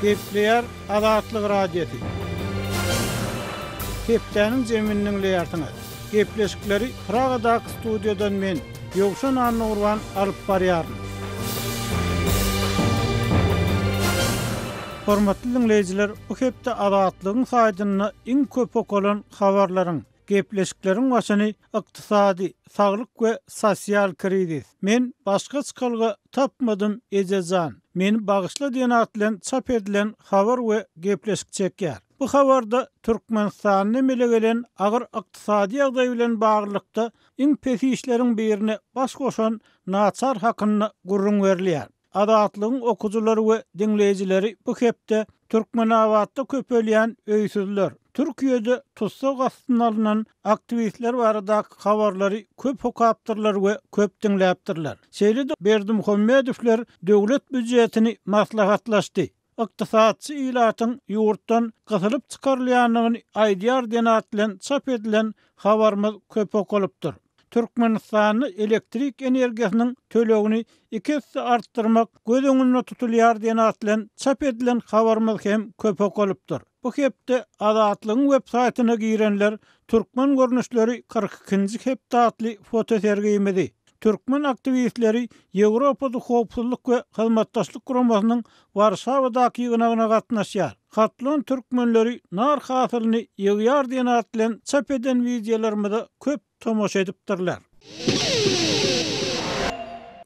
Gepleýär Azatlyk Radiosy. Hepdäniň jemini diňleýärsiňiz. Gepleşikleri Pragadaky studiýadan men, Ýowşan Annagurban alyp barýaryn. Hormatly diňleýjiler, bu hepde Azatlygyň saýtynda iň köp okalan habarlaryň, gepleşikleriň başyny ykdysady, saglyk we sosial krizis, Men başga çykalga tapmadym ejejan, meni bagyşla diýen at bilen çap edilen habar we gepleşik çekýär. Bu habarda Türkmenistanda emele gelen agyr ykdysady ýagdaý bilen baglylykda iň pes işleriň birine baş goşan naçar hakynda gürrüň berilýär. Azatlygyň okyjylary we diňleýjileri bu hepde Türkmenabatda köpelýän öýsüzler, Türkiýede tussag astyna alnan aktiwistler baradaky habarlary köp okapdyrlar we köp diňläpdirler. Şeýle-de Berdimuhamedowler döwlet býujetini maslahatlaşdy. Ykdysatçy ilatyň ýurtdan gysylyp çykarylýandygyny aýdýar diýen at bilen çap edilen habarymyz köp okalypdyr. Türkmenistanda elektrik energiýasynyň tölegini iki esse artdyrmak göz öňünde tutulýar diýen at bilen çap edilen habarymyz hem köp okalypdyr. Bu hepde Azatlygyň web saýtyna girenler Türkmen görnüşleri 42-nji hepde atly fotosergimizi, Türkmen aktiwistleri Ýewropada Howpsuzlyk we Hyzmatdaşlyk Guramasynyň Warşawadaky ýygnagyna gatnaşýar, Hatlon türkmenleri nar hasylyny ýygýar diýen at bilen çap eden wideolarymyza köp tomaşa edipdirler.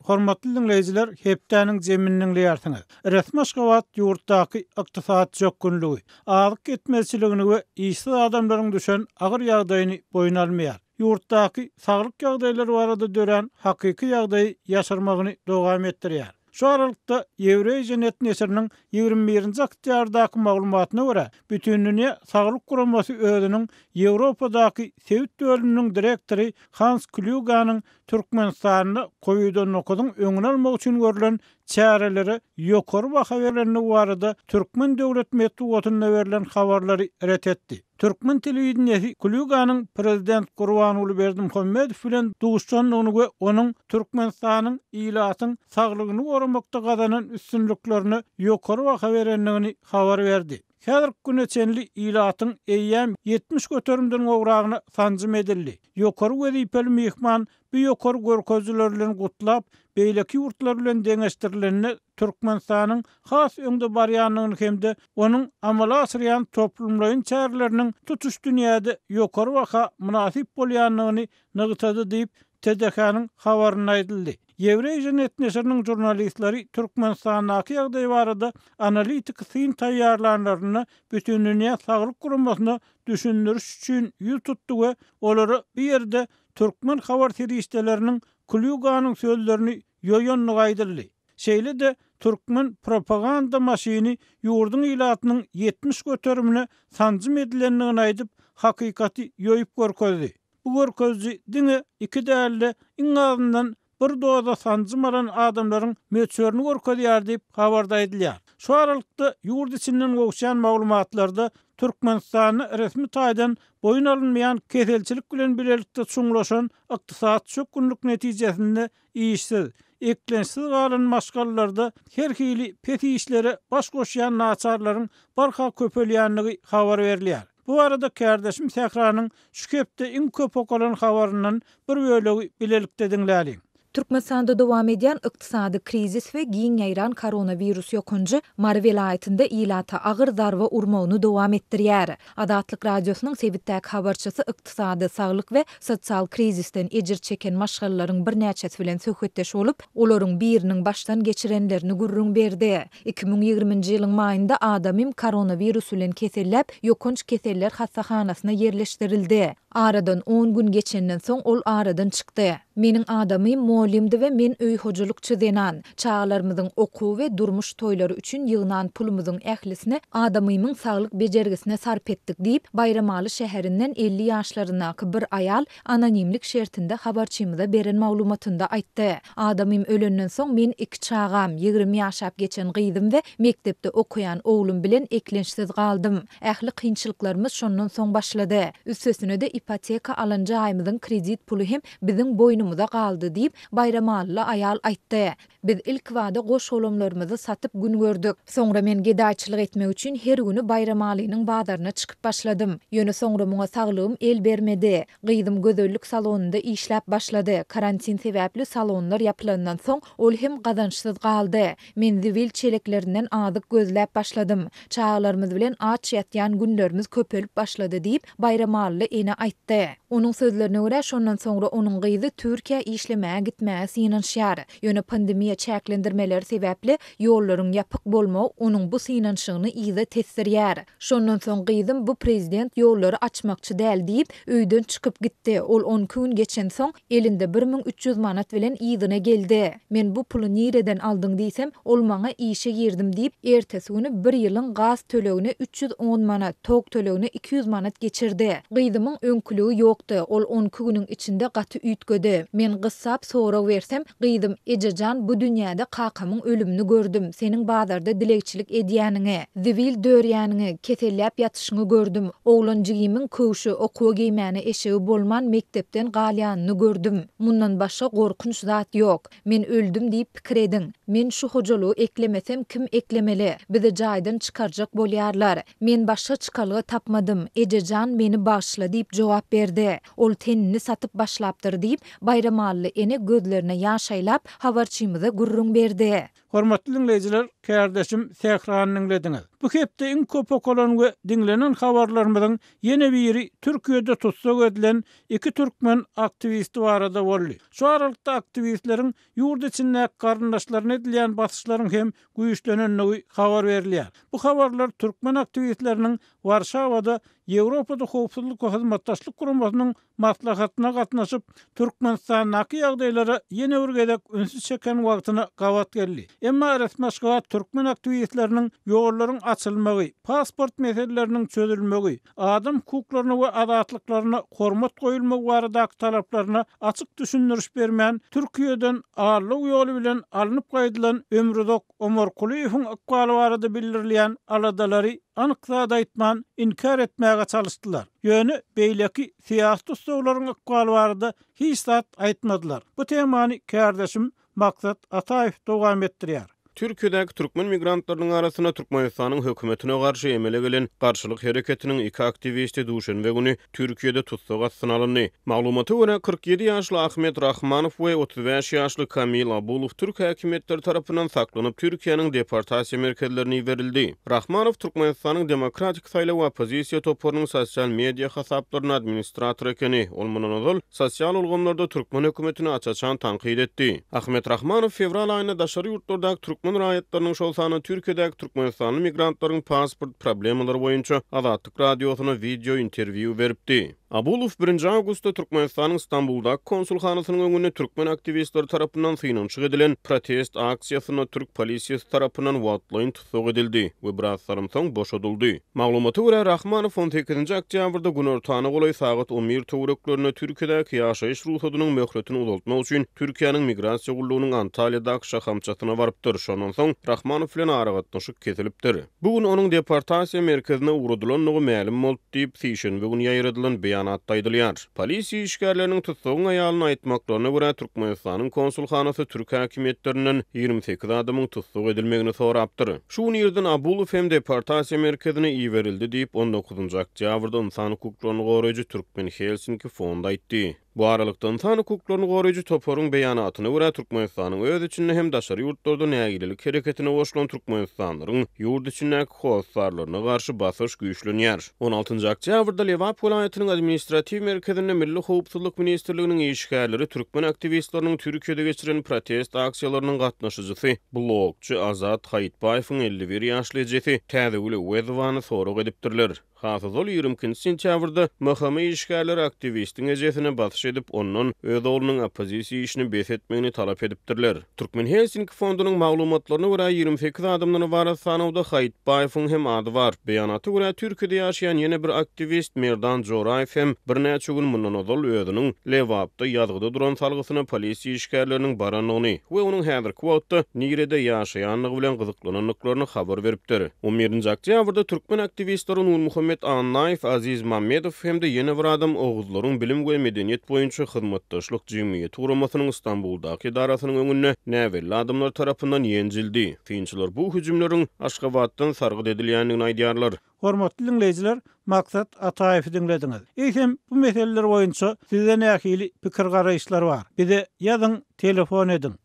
Hormatly diňleýjiler, hepdäniň jemini diňleýärsiňiz. Resmi Aşgabat ýurtdaky ykdysady çökgünligi, azyk ýetmezçiligini we işsiz adamlaryň düşen agyr ýagdaýyny boýun almaýar. Ýurtdaky saglyk ýagdaýlary barada dörän hakyky ýagdaýy ýaşyrmagyny dowam etdirýär. Şu aralykda, Eurasianet neşiriniň 21 nji oktýabrdaky maglumatyna görä, Bütindünýä saglyk guramasy özüniň Ýewropadaky sebit bölüminiň direktory Hans Klýuganyň Türkmenistanda Covid 19-yň öňüni almak üçin görlen çärelere ýokary baha berlendigi barada türkmen döwlet metbugatynda berlen habarlary ret etdi. Türkmen telewideniýesi Klýuganyň prezident Gurbanguly Berdimuhamedow bilen duşandygyny we onuň Türkmenistanyň ilatyň saglygyny goramakda gazanan üstünliklerine ýokary baha berendigini habar berdi. Häzirki güne çenli ilatyň eýýäm 70 göterimden gowragyna sanjym edildi. Ýokary wezipeli myhman bu ýokary görkezijiler bilen gutlap, beýleki ýurtlar bilen deňeşdirilende Türkmenistanyň has öňde barýandygyny hem-de onuň amala aşyrýan toplumlaýyn çäreleriniň tutuş dünýäde ýokary baha mynasyp bolýandygyny nygtady diýip, TDH-nyň habarynda aýdyldy. Eurasianet neşiriniň žurnalistleri Türkmenistandaky ýagdaý barada analitiki syn taýýarlanlarynda Bütindünýä saglyk guramasyna düşündiriş üçin ýüz tutdy we olara bu ýerde türkmen habar serişdeleriniň Klýuganyň sözlerini ýoýandygy aýdyldy. Şeýle-de türkmen propaganda maşyny ýurduň ilatynyň 70 göterimine sanjym edilendigini aýdyp, hakykaty ýoýup görkezdi. Bu görkeziji diňe iki däl-de, iň azyndan bir doza sanjym alan adamlaryň möçberini görkezýär diýip, habarda aýdylýar. Şu aralykda, ýurt içinden gowuşýan maglumatlarda Türkmenistanda resmi taýdan boýun alynmaýan keselçilik bilen bilelikde çuňlaşan ykdysady çökgünlik netijesinde işsiz, eklençsiz galan maşgalalarda her hili pes işlere baş goşýan naçarlaryň barha köpelýändigi habar berilýär. Bu barada kärdeşim Sähranyň şu hepde iň köp okalan habaryndan bir bölegi bilelikde diňläliň. Türkmenistanda dowam edýän ykdysady krizis we giň ýaýran koronawirus ýokanjy Mary welaýatynda ilata agyr zarba urmagyny dowam etdirýär. Azatlyk Radiosynyň sebitdäki habarçysy ykdysady, saglyk we sosial krizisden ejir çeken maşgalalaryň birnäçesi bilen söhbetdeş bolup, olaryň biriniň başdan geçirenlerini gürrüň berdi. 2020-nji ýylyň maýynda adamym koronawirus bilen keselläp, ýokanç keseller hassahanasyna ýerleşdirildi. Aradan on gün geçenden soň ol aradan çykdy. Meniň adamym mugallymdy we men öý hojalykçy zenan. Çagalarymyzyň okuwy we durmuş toýlary üçin ýygnan pulumyzyň ählisini adamymyň saglyk bejergisine sarp etdik diýip, Baýramaly şäherinden 50 ýaşlaryndaky bir aýal anonimlik şertinde habarçymyza beren maglumatynda aýtdy. Adamym ölenden soň men iki çagam, 20 ýaşap geçen gyzym we mekdepde okaýan oglum bilen eklençsiz galdym. Ähli kynçylyklarymyz şondan soň başlady. Üstesine-de. ipoteka alan jaýymyzyň kredit puly hem biziň boýnumyza galdy diýip, baýramalyly aýal aýtdy. Biz ilkibada goş-golamlarymyzy satyp gün gördük. Soňra men gedaýçylyk etmek üçin her güni Baýramalynyň bazaryna çykyp başladym. Ýöne soňra muňa saglygym el bermedi. Gyzym gözellik salonynda işläp başlady. Karantin sebäpli salonlar ýapylandan soň, ol hem gazançsyz galdy. Men zibil çeleklerinden azyk gözläp başladym. Çagalarymyz bilen aç ýatýan günlerimiz köpelip başlady diýip, Baýramalyly ene aýtdy. Onuň sözlerine görä, şondan soňra onuň gyzy Türkiýä işlemäge gitmäge synanyşýar. Ýöne pandemiýa çäklendirmeleri sebäpli ýollaryň ýapyk bolmagy onuň bu synanyşygyny yza tesdirýär. Şondan soň gyzym bu prezident ýollary açmakçy däl diýip, öýden çykyp gitdi. Ol on iki gün geçensoň, elinde 1300 manat bilen yzyna geldi. Men bu puly nireden aldyň diýsem, ol maňa işe girdim diýip, ertesi güni bir ýylyň gaz tölegine 310 manat, tok tölegine 200 manat geçirdi. Gyzymyň öňküligi ýokdy, ol on iki günüň içinde gaty üýtgedi. Men gyssap sorag bersem, gyzym, Eje jan, bu dünýäde kakamyň ölümini gördüm, seniň bazarda dilegçilik edýäniňi, zibil dörýäniňi, keselläp ýatyşyňy gördüm, oglan jigimiň köwşi, okuwa geýmäne eşegi bolman mekdepden galýanyny gördüm. Mundan başga gorkunç zat ýok. Men öldüm diýip pikir ediň. Men şu hojalygy eklemesem kim eklemeli? Bizi jaýdan çykarjak bolýarlar. Men başga çykalga tapmadym. Eje jan meni bagyşla diýip jogap berdi. Ol tenini satyp başlapdyr diýip, Baýramalyly ene gözlerine ýaş aýlap, habarçymyza gürrüň berdi. Hormatly diňleýjiler, kärdeşim Sährany diňlediňiz. Bu hepde iň köp okalan we diňlenen habarlarymyzyň ýene biri Türkiýede tussag edilen iki türkmen aktiwisti barada boldy. Şu aralykda aktiwistleriň ýurt içindäki garyndaşlaryna edilýän basyşlaryň hem güýçlenendigi habar berilýär. Bu habarlar türkmen aktiwistleriniň Warşawada Ýewropada Howpsuzlyk we Hyzmatdaşlyk Guramasynyň maslahatyna gatnaşyp, Türkmenistandaky ýagdaýlara ýene bir gezek ünsi çeken wagtyna gabat geldi. Emma resmi Aşgabat türkmen aktiwistleriniň ýollaryň açylmagy, pasport meseleleriniň çözülmegi, adam hukuklaryna we azatlyklaryna hormat goýulmagy baradaky talaplaryna açyk düşündiriş bermän, Türkiýeden aldaw ýoly bilen alnyp gaýdylan Ömruzak Omarkulyýewiň ykbaly barada bildirilýän aladalary anyk zat aýtman, inkär etmäge çalyşdylar. Ýöne beýleki syýasy tussaglaryň ykbaly barada hiç zat aýtmadylar. Bu temany kärdeşim Maksat Ataýew dowam etdirýär. Türkiýedäki türkmen migrantlarynyň arasynda Türkmenistanyň hökümetine garşy emele gelen garşylyk hereketiniň iki aktiwisti duşenbe güni Türkiýede tussag astyna alyndy. Maglumata görä, 47 ýaşly Ahmet Rahmanow we 35 ýaşly Kamil Abulow türk häkimiýetleri tarapyndan saklanyp, Türkiýäniň deportasiýa merkezlerine iberildi. Rahmanow Türkmenistanyň Demokratik saýlaw oppozisiýa toparynyň sosial media hasaplarynda administrator ekeni. Ol mundan ozal, sosial ulgamlarda türkmen hökümetini aç-açan tankyt etdi. Ahmet Rahmanow fewral aýynda daşary ýurtlardaky türkmen raýatlarynyň, şol sanda Türkiýedäki türkmenistanly migrantlaryň pasport problemalary boýunça Azatlyk Radiosyna wideo interwýu beripdi. Abulow birinji awgustda Türkmenistanyň Stambuldaky konsulhanasynyň öňünde türkmen aktiwistleri tarapyndan synanyşyk edilen protest aksiýasynda türk polisiýasy tarapyndan wagtlaýyn tussag edildi we biraz salym soň boşadyldy. Maglumata görä, Rahmanow on sekizinji oktýabrda günortana golaý sagat on bir töwereklerinde Türkiýedäki ýaşaýyş rugsadynyň möhletini uzaltmak üçin Türkiýäniň Migrasiýa gullugynyň Antalýadaky şahamçasyna barypdyr. Şondan soň Rahmanow bilen aragatnaşyk kesilipdir. Bu gün onuň deportasiýa merkezine ugradylandygy mälim boldy diýip, sişenbe güni ýaýradylan beýanatda aýdylýar. Polisiýa işgärleriniň tussagyň aýalyna aýtmaklaryna görä, Türkmenistanyň konsulhanasy türk häkimiýetlerinden 28 adamyň tussag edilmegini sorapdyr. Şu gün irden Abulow hem deportasiýa merkezine iberildi diýip, on dokuzynjy oktýabrda ynsan hukuklaryny goraýjy Türkmen Helsinki fondy aýtdy. Bu aralykda, ynsan hukuklaryny goraýjy toparyň beýanatyna görä, Türkmenistanyň öz içinde hem daşary ýurtlarda nägilelik hereketine goşulan türkmenistanlylaryň ýurt içindäki hossarlaryna garşy basyş güýçlenýär. On altynjy oktýabrda Lebap welaýatynyň administratiw merkezinde Milli howpsuzlyk ministrliginiň işgärleri türkmen aktiwistleriniň Türkiýede geçiren protest aksiýalarynyň gatnaşyjysy, blogçy Azat Haýytbaýewiň 51 ýaşly ejesi Täzegül Öwezowany sorag edipdirler. Has ozal, 22 sentýabrda MHM işgärleri aktiwistiň ejesine basyş edip, ondan öz oglunyň oppozisiýa işini bes etmegini talap edipdirler. Türkmen Helsinki fondunyň maglumatlaryna görä, 28 adamdan ybarat sanawda Haýytbaýewiň hem ady bar. Beýanata görä, Türkiýede ýaşaýan ýene bir aktiwist Merdan Joraýew hem birnäçe gün mundan ozal özüniň Lebapda ýazgyda duran salgysyna polisiýa işgärleriniň barandygyny we onuň häzirki wagtda nirede ýaşaýandygy bilen gyzyklanandyklaryny habar beripdir. On birinji oktýabrda türkmen aktiwistleri Nurmuhammet. Muhammet Annaýew, Aziz Mammedow hem-de ýene bir adam Oguzlaryň bilim we medeniýet boýunça hyzmatdaşlyk jemgyýeti guramasynyň Stambuldaky edarasynyň öňünde näbelli adamlar tarapyndan ýenjildi. Synçylar bu hüjümleriň Aşgabatdan sargyt edilýändigini aýdýarlar. Hormatly diňleýjiler, Maksat Ataýewi diňlediňiz. Eýsem, bu meseleler boýunça sizde nähili pikir-garaýyşlar bar? Bize ýazyň, telefon ediň.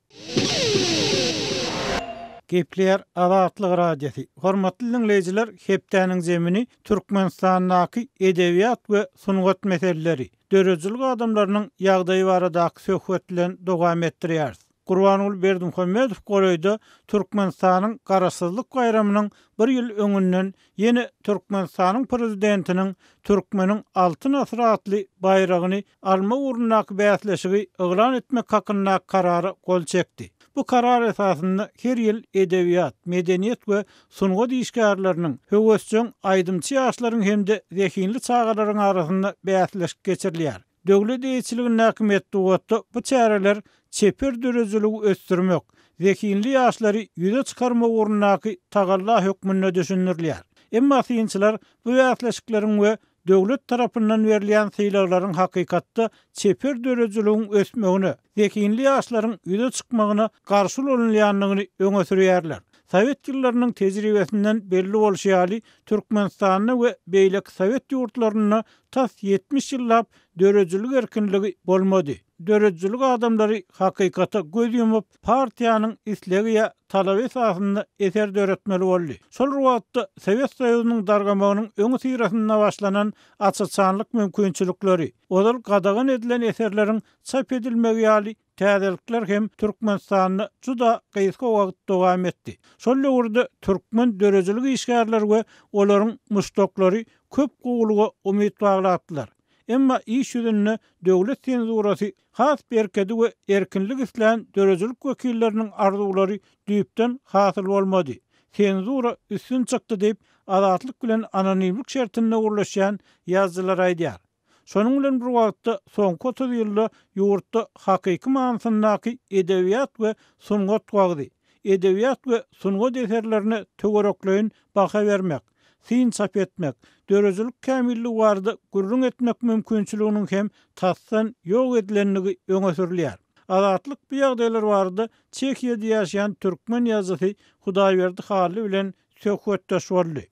Gepleýär Azatlyk Radiosy. Hormatly diňleýjiler, hepdäniň zemini Türkmenistandaky edebiýat we sungat meseleleri, döredijilik adamlarynyň ýagdaýy baradaky söhbet bilen dowam etdirýäris. Gurbanguly Berdimuhamedow golaýda Türkmenistanyň Garaşsyzlyk baýramynyň bir ýyl öňünden ýene Türkmenistanyň Prezidentiniň Türkmeniň Altyn asyry atly baýragyny alma ugrundaky bäsleşigi yglan etmek hakyndaky Karara gol çekdi. Bu Karar esasynda her ýyl edebiýat, medeniýet we sungat işgärleriniň, höwesjeň aýdymçy ýaşlaryň hem-de zehinli çagalaryň arasynda bäsleşik geçirilýär. Döwlet eýeçiligindäki metbugatda bu çäreler çeper döredijiligi ösdürmek, zehinli ýaşlary ýüze çykarmak ugrundaky tagalla hökmünde düşündirilýär. Emma synçylar bu bäsleşikleriň we döwlet tarapyndan berilýän sylaglaryň hakykatda çeper döredijiligiň ösmegine, zehinli ýaşlaryň ýüze çykmagyna garşy ulanylýandygyny öňe sürýärler. Sowet ýyllarynyň tejribesinden belli bolşy ýaly, Türkmenistanda we beýleki sowet ýurtlarynda tas 70 ýyllap döredijilik erkinligi bolmady. Döredijilik adamlary hakykata göz ýumup, partiýanyň islegi ýa talaby esasynda eser döretmeli boldy. Şol bir wagtda Sowet Soýuzynyň dargamagynyň öňüsyrasynda başlanan aç-açanlyk mümkinçilikleri, ozal gadagan edilen eserleriň çap edilmegi ýaly täzelikler hem Türkmenistanda juda gysga wagt dowam etdi. Şol döwürde türkmen döredijilik işgärleri we olaryň muşdaklary köp gowulyga umyt baglapdylar. Emma iş ýüzünde döwlet senzurasy has berkedi we erkinlik islän döredijilik wekilleriniň arzuwlary düýpden hasyl bolmady. Senzura üstün çykdy diýip, Azatlyk bilen anonimlik şertinde gürleşýän ýazyjylar aýdýar. Şonuň bilen bir wagtda, soňky 30 ýylda ýurtda hakyky manysyndaky edebiýat we sungat wagzy, edebiýat we sungat eserlerine töwerekleýin baha bermek, syn çap etmek, döredijilik kämilligi barada gürrüň etmek mümkinçiliginiň hem tasdan ýok edilendigi öňe sürülýär. Azatlyk bu ýagdaýlar barada Çehiýada ýaşaýan türkmen ýazyjysy Hudaýberdi Hally bilen söhbetdeş boldy.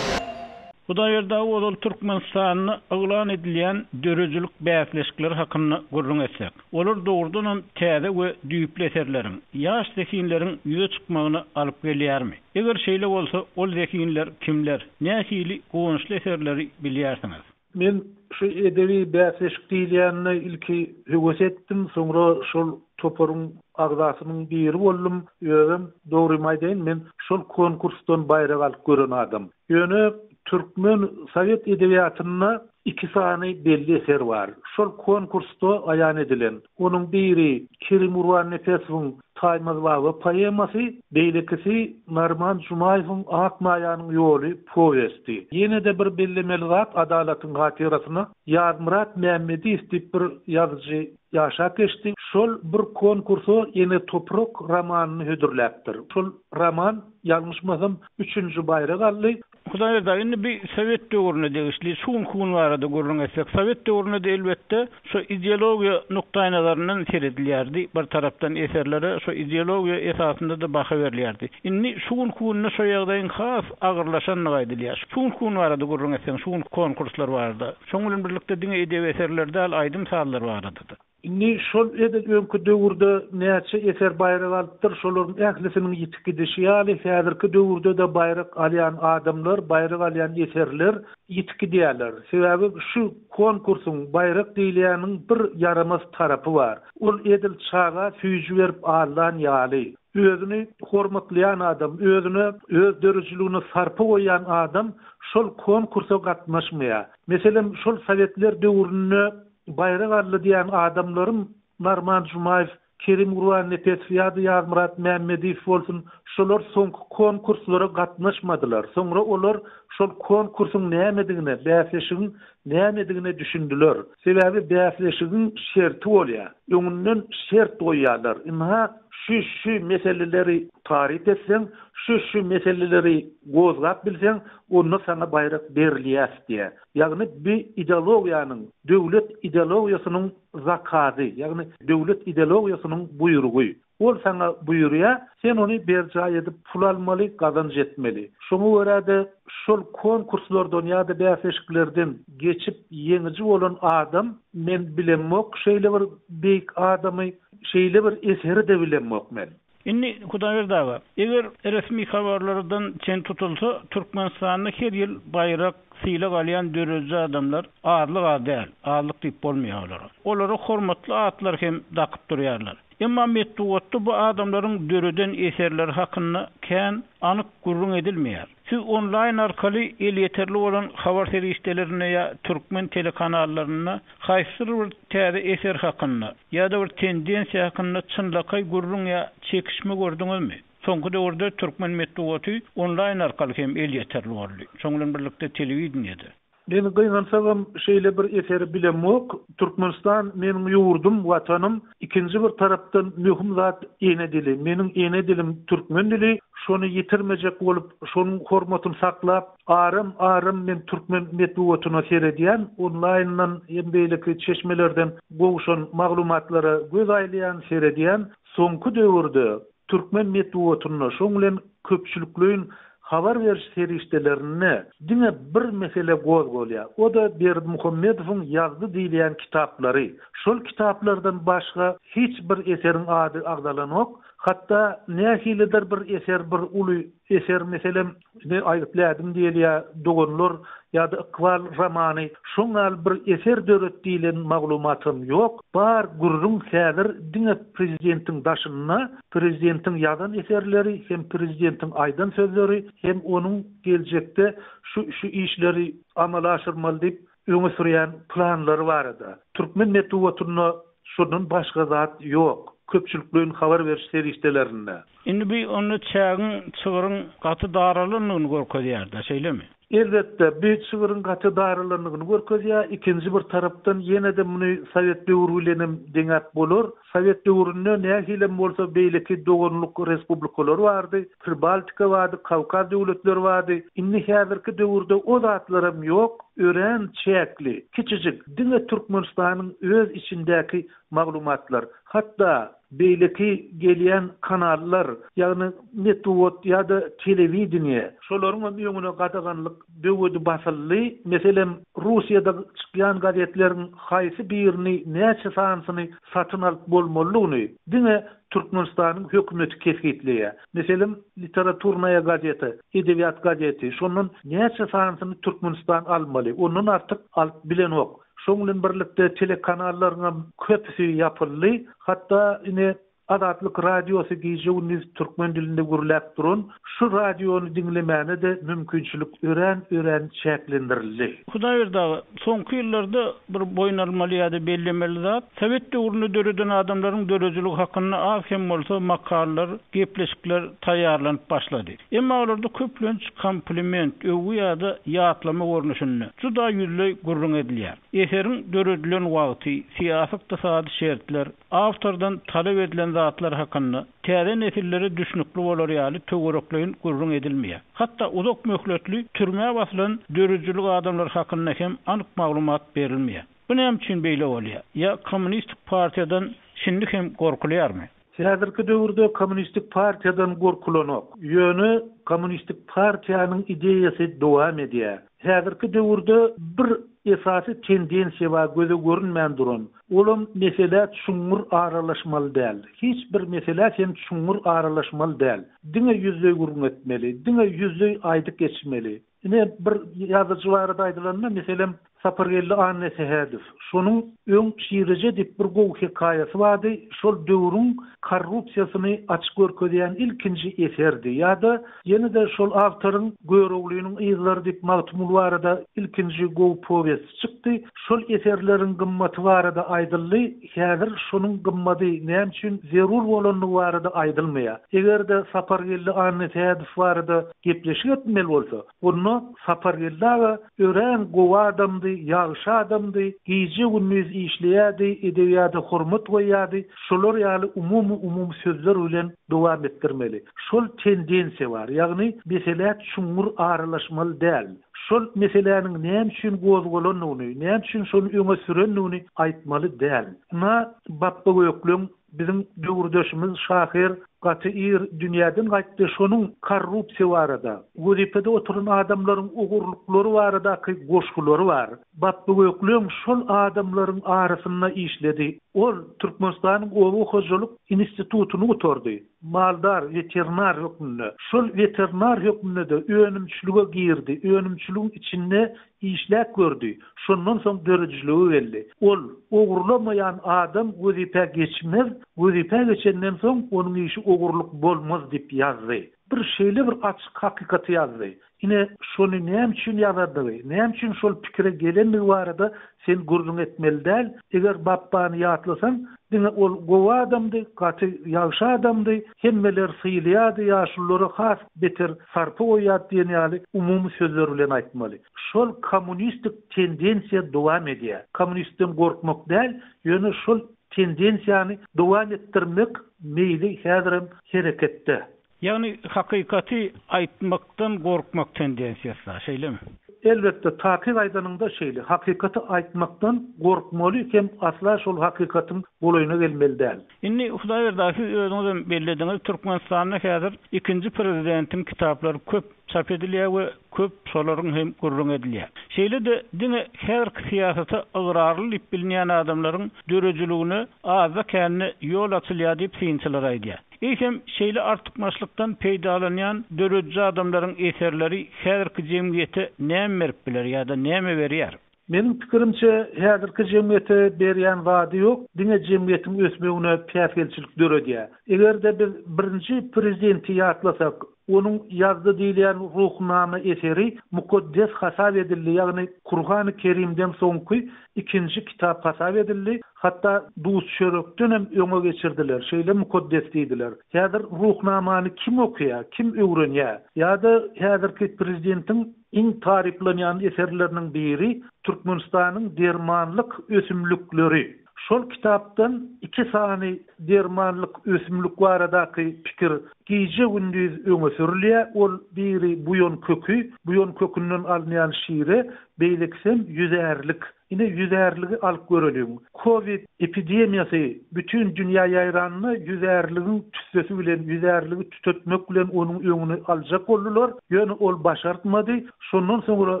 Hudaýberdi aga ozal Türkmenistanda yglan edilýän döredijilik bäsleşikleri hakynda gürrüň etsek, olar dogrudanam täze we düýpli eserleriň, ýaş zehinleriň ýüze çykmagyna alyp gelýärmi? Eger şeýle bolsa, ol zehinler kimler, nähili guwançly eserleri bilýärsiňiz? Men şu edebi bäsleşik diýilýänine ilki höwes etdim, soňra şol toparyň agzasynyň biri boldum. Özem, dogrymy aýdaýyn, men şol konkursdan baýrak alyp gören adam. Ýöne türkmen sowet edebiýatynda iki sany belli eser bar. Şol konkursda aýan edilen. Onuň biri Kerim Gurbannepesowyň Taýmaz baba poemasy, beýlekisi Naryman Jumaýewiň Ak maýanyň ýoly powesti. Ýene-de bir bellemeli zat, adalatyň hatyrasyna, Ýazmyrat Mämmediýew diýip bir ýazyjy ýaşap geçdi. Şol bir konkursa Ene toprak romanyny hödürläpdir. Şol roman, ýalňyşmasam, üçünji baýrak aldy. Hudaýberdi aga, indi bi sowet döwrüne degişli, şu günki gün barada gürrüň etsek, sowet döwründe-de elbetde şo ideologiýa nukdaýnazaryndan seredilýärdi, bir tarapdan eserlere şo ideologiýa esasynda-da baha berilýärdi. Indi şu günki günde şo ýagdaýyň has agyrlaşandygy aýdylýar. Şu günki gün barada gürrüň etseň, şu günki konkurslar barada, şoň bilen birlikde diňe edebi eserler däl, aýdym-sazlar barada-da. Indi şol edil öňki döwürde näçe eser baýrak alypdyr, şolaryň ählisiniň ýitip gidişi ýaly, häzirki döwürde-de baýrak alýan adamlar, baýrak alýan eserler ýitip gidýärler. Sebäbi şu konkursyň, baýrak diýilýäniň bir ýaramaz tarapy bar. Ol edil çaga süýji berip aldan ýaly. Özüni hormatlaýan adam, özüne, öz döredijiligine sarpa goýýan adam şol konkursa gatnaşmaýar. Meselem, şol sowetler döwründe Baýrak aldy diýen adamlarym Narman Jumaýew, Kerim Gurbannepesow ýa-da Ýazmyrat Mämmediýew bolsun, şolar soňky konkurslara gatnaşmadylar. Soňra olar şol konkursyň nämedigine, bäsleşigiň. Nämedigine düşündiler. Sebäbi bäsleşigiň şerti bolýar. Öňünden şert goýýarlar. Ynha, şu, şu meseleleri taryp etseň, şu, şu meseleleri gozgap bilseň, onda saňa baýrak berilýär diýýär. Ýagny bi ideologiýanyň, döwlet ideologiýasynyň zakazy, ýagny döwlet ideologiýasynyň buýrugy. Ol saňa buýurýar, sen ony berjaý edip pul almaly, gazanç etmeli. Şoňa görä-de, şol konkurslardan ýa-da bäsleşiklerden geçip ýeňiji bolan adam, men bilemok şeýle bir beýik adamy, şeýle bir eseri-de bilemok men. Indi, Hudaýberdi aga, eger resmi habarlardan çen tutulsa, Türkmenistanda her ýyl baýrak, sylag alýan dörediji adamlar azlyk-a däl, azlyk diýip bolmaýar olara. Olara hormatly atlar hem dakyp durýarlar. Emma metbugatda bu adamlaryň döreden eserleri hakynda kän anyk gürrüň edilmeýär. Siz onlaýn arkaly elýeterli bolan habar serişdelerinde ýa türkmen telekanallarynda haýsydyr bir täze eser hakynda ýa-da bir tendensiýa hakynda çynlakaý gürrüň ýa çekişme gördüňizmi? Soňky döwürde türkmen metbugaty onlaýn arkaly hem elýeterli boldy. Şoň bilen birlikde telewideniýede. Men gynansagam şeýle bir eseri bilemok. Türkmenistan meniň ýurdum, watanym. Ikinji bir tarapdan möhüm zat ene dili. Meniň ene dilim türkmen dili. Şony ýitirmejek bolup, şonuň hormatyny saklap, aram aram men türkmen metbugatyna seredýän, onlaýndan hem beýleki çeşmelerden gowşan maglumatlara göz aýlaýan, seredýän. Soňky döwürde Türkmen metbugatynda, şoň bilen köpçülikleýin habar beriş serişdelerinde diňe bir mesele gozgalýar. O-da Berdimuhamedowyň ýazdy diýilýän kitaplary. Şol kitaplardan başga hiç bir eseriň ady agzalanok. Hatda nähilidir bir eser, bir uly eser, meselem, Ine, Aýgytly ädim diýeli ýa Doganlar ýa-da Ykbal romany, şoň ýaly bir eser döret diýlen maglumatam ýok. Bar gürrüň häzir diňe prezidentiň daşynda, prezidentiň ýazan eserleri hem prezidentiň aýdan sözleri hem onuň geljekde şu şu işleri amala aşyrmaly diýip öňe sürýän planlary barada. Türkmen metbugatynda şondan başga zat ýok, köpçülikleýin habar beriş serişdelerinde. Indi bu onda çägiň, çygryň gaty daralandygyny görkezýär-dä, şeýlemi? Elbetde, bu çygryň gaty daralandygyny görkezýär. Ikinji bir tarapdan ýene-de muny sowet döwri bilenem deňäp bolar. Sowet döwründe nähilem bolsa beýleki doganlyk respublikalar bardy, Pribaltika bardy, Kawkaz döwletleri bardy. Indi häzirki döwürde o zatlaram ýok, örän çäkli, kiçijik, diňe Türkmenistanyň öz içindäki maglumatlar. Hatda beýleki gelýän kanallar, ýagny metbugat ýa-da telewideniýe, şolaryňam öňüne gadaganlyk böwedi basyldy. Meselem, Russiýada çykýan gazetleriň haýsy birini, näçe sanysyny satyn alyp bolmalydygyny diňe Türkmenistanyň hökümeti kesgitleýär. Meselem, Literaturnaýa gazeta, Edebiýat gazeti, şondan näçe sanysyny Türkmenistan almaly, ondan artyk alyp bilenok. Şoň bilen birlikde telekanallaryňam köpüsi ýapyldy. Hatda ine Azatlyk Radiosy gije-gündiz türkmen dilinde gürläp duran şu radiony diňlemäne-de mümkinçilik örän-örän çäklendirildi. Hudaýberdi aga, soňky ýyllarda bir boýun almaly ýa-da bellemeli zat, sowet döwründe döreden adamlaryň döredijiligi hakynda az hem bolsa makalalar, gepleşikler taýýarlanyp başlady. Emma olarda köplenç kompliment, öwgi ýa-da ýatlama görnüşinde, juda ýüzleý gürrüň edilýär. Eseriň döredilen wagty, syýasy-ykdysady şertler, awtordan talap edilen zatlar hakynda täze nesillere düşnükli bolar ýaly töwerekleýin gürrüň edilmeýär. Hatda uzak möhletli türmä basylan döredijilik adamlary hakynda hem anyk maglumat berilmeýär. Bu näme üçin beýle bolýar? Ýa kommunistik partiýadan şindi hem gorkulýarmy? Häzirki döwürde kommunistik partiýadan gorkulanok. Ýöne kommunistik partiýanyň ideýasy dowam edýär. Häzirki döwürde bir esasy tendensiýa bar göze görünmän duran. Olam meselä çuňňur aralaşmaly däl. Hiç bir meselä sen çuňňur aralaşmaly däl. Diňe ýüzleý gürrüň etmeli. Diňe ýüzleý aýdyp geçmeli. Ine, bir ýazyjy barada aýdylanda, meselem, Sapargeldi Annasähedow. Şonuň öň Şireje diýip bir gowy hekaýasy bardy, şol döwrüň korrupsiýasyny açyk görkezýän ilkinji eserdi. Ýa-da ýene-de şol awtoryň Göroglynyň yzlary diýip Magtymguly barada ilkinji gowy powesti çykdy. Şol eserleriň gymmaty barada aýdyldy, häzir şonuň gymmady näme üçin zerur bolandygy barada aýdylmaýar. Eger-de Sapargeldi Annasähedow barada gepleşik etmeli bolsa, onda Sapargeldi aga örän gowy adamdy, ýagşy adamdy, gije-gündiz işleýärdi, edebiýata hormat goýýardy, şolar ýaly umumy-umumy sözler bilen dowam etdirmeli. Şol tendensiýa bar, ýagny meselä çuňňur aralaşmaly däl. Şol meseläniň näme üçin gozgalandygyny, näme üçin şony öňe sürendigini aýtmaly däl. Ynha, Bapba Gökleň biziň döwürdeşimiz şahyr gaty ir dünýäden gaýtdy, şonuň korrupsiýa barada, wezipede oturan adamlaryň ogurlyklary baradaky goşgulary bar. Bapba Gökleň şol adamlaryň arasynda işledi. Ol Türkmenistanyň oba hojalyk institutyny gutardy. Maldar, weterinar hökmünde. Şol weterinar hökmünde-de önümçilige girdi, önümçiligiň içinde işläp gördi. Şondan soň döredijilige geldi. Ol, Ogurlamaýan adam wezipä geçmez, wezipä geçenden soň onuň işi ogurlyk bolmaz diýip ýazdy. Bir şeýle bir açyk hakykaty ýazdy. Ine, şony näme üçin ýazandygy, näme üçin şol pikire gelendigi barada sen gürrüň etmeli däl. Eger Bapbany ýatlasaň, diňe ol gowy adamdy, gaty ýagşy adamdy, hemmeler sylaýardy, ýaşululara has beter sarpa goýýardy diýen ýaly umumy sözler bilen aýtmaly. Şol kommunistik tendensiýa dowam edýär. Kommunistden gorkmak däl, ýöne şol tendensiýany dowam etdirmek meýli häzirem hereketde. Ýagny hakykaty aýtmakdan gorkmak tendensiýasy bar, şeýlemi? Elbetde, takyk aýdanyňda şeýle. Hakykaty aýtmakdan gorkmaly hem asla şol hakykatyň golaýyna gelmeli däl. Indi Hudaýberdi aga siz özüňizem bellediňiz, Türkmenistanda häzir ikinji prezidentiň kitaplary köp çap edilýär we köp şolaryň hem gürrüňi edilýär. Şeýle-de diňe häzirki syýasata ygrarly diýip bilinýän adamlaryň döredijiligine azda-kände ýol açylýar diýip synçylar aýdýar. Eýsem, şeýle artykmaçlykdan peýdalanýan dörediji adamlaryň eserleri häzirki jemgyýete näme berip biler ýa-da näme berýär? Meniň pikirimçe, häzirki jemgyýete berýän zady ýok, diňe jemgyýetiň ösmegine päsgelçilik döredýär. Eger-de biz birinji prezidenti ýatlasak, onuň ýazdy diýilýän Ruhnama eseri mukaddes hasap edildi, ýagny Kurhany Kerimden soňky ikinji kitap hasap edildi, hatda duz-çörekdenem öňe geçirdiler, şeýle mukaddes diýdiler. Häzir Ruhnamany kim okaýar, kim öwrenýär? Ýa-da häzirki prezidentiň Iň taryplanýan eserleriniň biri Türkmenistanyň dermanlyk ösümlikleri. Şol kitapdan iki sany dermanlyk ösümlik baradaky pikir gije-gündiz öňe sürülýär. Ol biri buýan köki, buýan kökünden alynýan şire, beýlekisem ýüzärlik. Ine, ýüzärligi alyp göreliň. Kowid epidemiýasy bütin dünýä ýaýranda ýüzärligiň tüssesi bilen, ýüzärligi tütetmek bilen onuň öňüni aljak boldular. Ýöne ol başartmady. Şondan soňra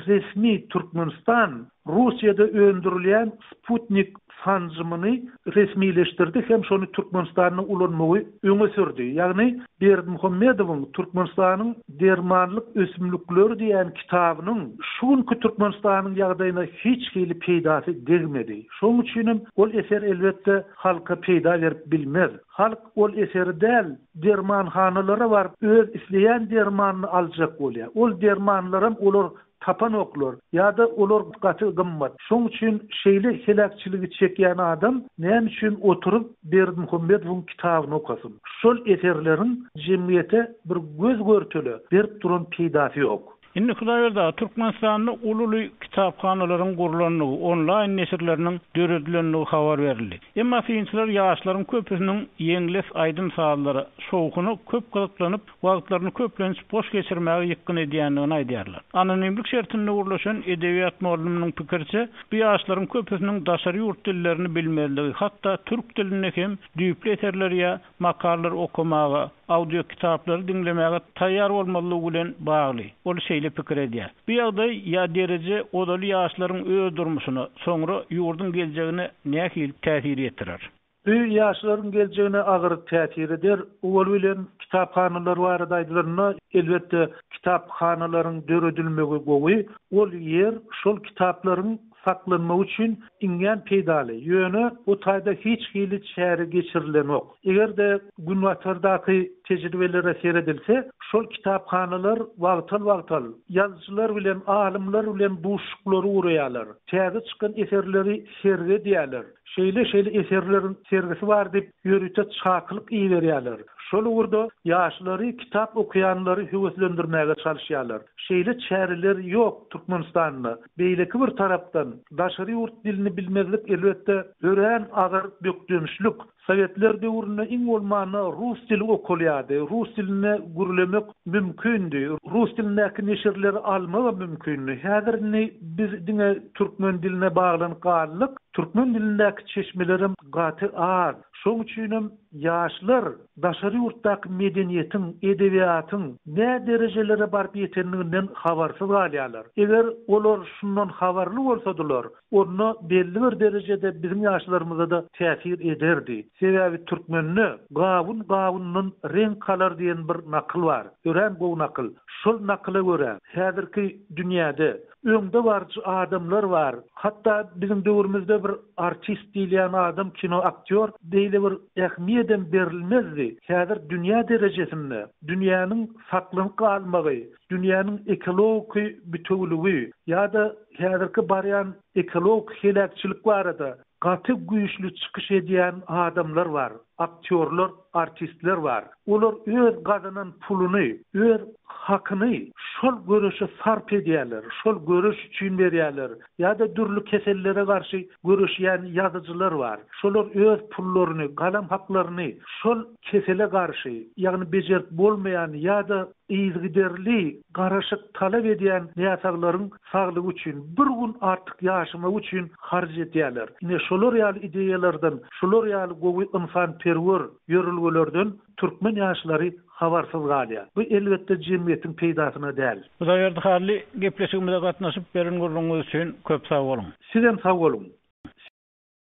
resmi Türkmenistan Russiýada öndürilýän Sputnik sanjymyny resmileşdirdi hem şony Türkmenistanda ulanmagy öňe sürdi. Ýagny Berdimuhamedowyň Türkmenistanyň dermanlyk ösümlikleri diýen kitabynyň şu günki Türkmenistanyň ýagdaýyna hiç hili peýdasy degmedi. Şonuň üçinem ol eser elbetde halka peýda berip bilmez. Halk ol eseri däl, dermanhanalara baryp öz isleýän dermanyny aljak bolýar. Ol dermanlaram olar Tapanoklar ýa-da olar gaty gymmat. Şoň üçin şeýle heläkçiligi çekýän adam näme üçin oturyp Berdimuhamedowyň kitabyny okasyn? Şol eserleriň jemgyýete bir göz-görtele berip duran peýdasy ýok. Indi Hudaýberdi aga, Türkmenistanda uly-uly kitaphanalaryň gurlandygy, onlaýn neşirleriniň döredilendigi habar berildi. Emma synçylar ýaşlaryň köpüsiniň ýeňles aýdym-sazlara, şowhuna köp gyzyklanyp, wagtlaryny köplenç boş geçirmäge ýykgyn edýändigini aýdýarlar. Anonimlik şertinde gürleşen edebiýat mugallymynyň pikiriçe, bu ýaşlaryň köpüsiniň daşary ýurt dillerini bilmezligi, hatda türk dilinde hem düýpli eserleri ýa makalalary okamaga, audiokitaplary diňlemäge taýýar bolmazlygy bilen bagly. Ol şeýle pikir edýär. Bu ýagdaý ýa dereje ozaly ýaşlaryň öz durmuşyna, soňra ýurduň geljegine nähili täsir ýetirer? Bu ýaşlaryň geljegine agyr täsir eder. Owal bilen kitaphanalar barada aýdylanda, elbetde, kitaphanalaryň döredilmegi gowy. Ol ýer şol kitaplaryň saklanmagy üçin iňňän peýdaly. Ýöne o taýda hiç hili çäre geçirilenok. Eger-de Günbatardaky tejribelere seredilse, şol kitaphanalar wagtal-wagtal ýazyjylar bilen, alymlar bilen duşuşyklary guraýarlar. Täze çykan eserleri sergi edýärler. Şeýle-şeýle eserleriň sergisi bar diýip, ýörite çakylyk iberýärler. Şol ugurda ýaşlary, kitap okaýanlary höweslendirmäge çalyşýarlar. Şeýle çäreler ýok Türkmenistanda. Beýleki bir tarapdan, daşary ýurt dilini bilmezlik elbetde örän agyr bökdençlik. Sowetler döwründe iň bolmanda rus dili okalýardy, rus dilinde gürlemek mümkindi, rus dilindäki neşirleri almagam mümkindi. Häzir indi biz diňe türkmen diline baglanyp galdyk. Türkmen dilindäki çeşmelerem gaty az. Şoň üçinem ýaşlar daşary ýurtdaky medeniýetiň, edebiýatyň nä derejelere baryp ýetendiginden habarsyz galýarlar. Eger olar şundan habarly bolsadylar, onda belli bir derejede biziň ýaşlarymyza-da täsir ederdi. Sebäbi türkmende Gawun gawundan reňk alar diýen bir nakyl bar. Örän gowy nakyl. Şol nakyla görä, häzirki dünýäde öňde baryjy adamlar bar. Hatda biziň döwrümizde bir artist diýilýän adam, kino aktýor beýle bir ähmiýedem berilmezdi. Häzir dünýä derejesinde dünýäniň saklanyp galmagy, dünýäniň ekologiki bitewüligi ýa-da häzirki barýan ekologik heläkçilik barada gaty güýçli çykyş edýän adamlar bar, aktýorlar, artistler bar. Olar öz gazanan puluny, öz hakyny şol göreşe sarp edýärler, şol göreş üçin berýärler. Ýa-da dürli kesellere garşy göreşýän ýazyjylar bar. Şolar öz pullaryny, galam haklaryny şol kesele garşy, ýagny bejerip bolmaýan ýa-da yzygiderli garaşyk talap edýän näsaglaryň saglygy üçin, bir gün artyk ýaşamagy üçin harç edýärler. Ine, şolar ýaly ideýalardan, şular ýaly gowy ynsanperwer ýörelgelerden türkmen ýaşlary habarsyz galýar. Bu, elbetde, jemgyýetiň peýdasyna däl. Hudaýberdi Hally, gepleşigimize gatnaşyp beren gürrüňiňiz üçin köp sag boluň! Sizem sag boluň!